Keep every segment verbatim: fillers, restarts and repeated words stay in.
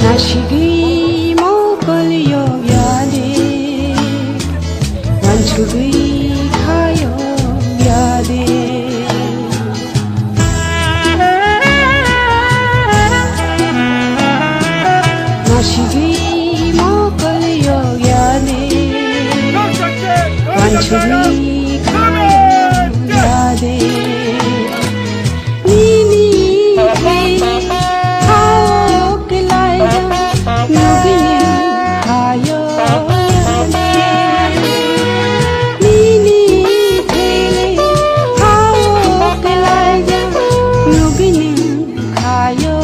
Nasigwi mokol yokya de, wansugwi kha yokya de. Nasigwi mokol yokya de, wansugwi kha yokya de. Nini thai hao kelai ya, nugini hayo. Nini thai hao kelai ya, nugini hayo.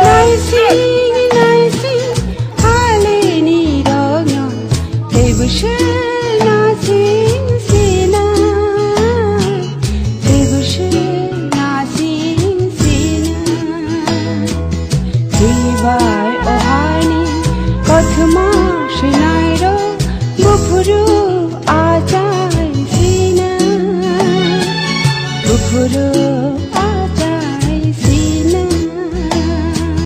Naising, naising, halini rogno, tei bwswk nasing sina. Tei bwswk nasing sina, tei bai o haini kothoma swinairok buphuru achai sina, buphuru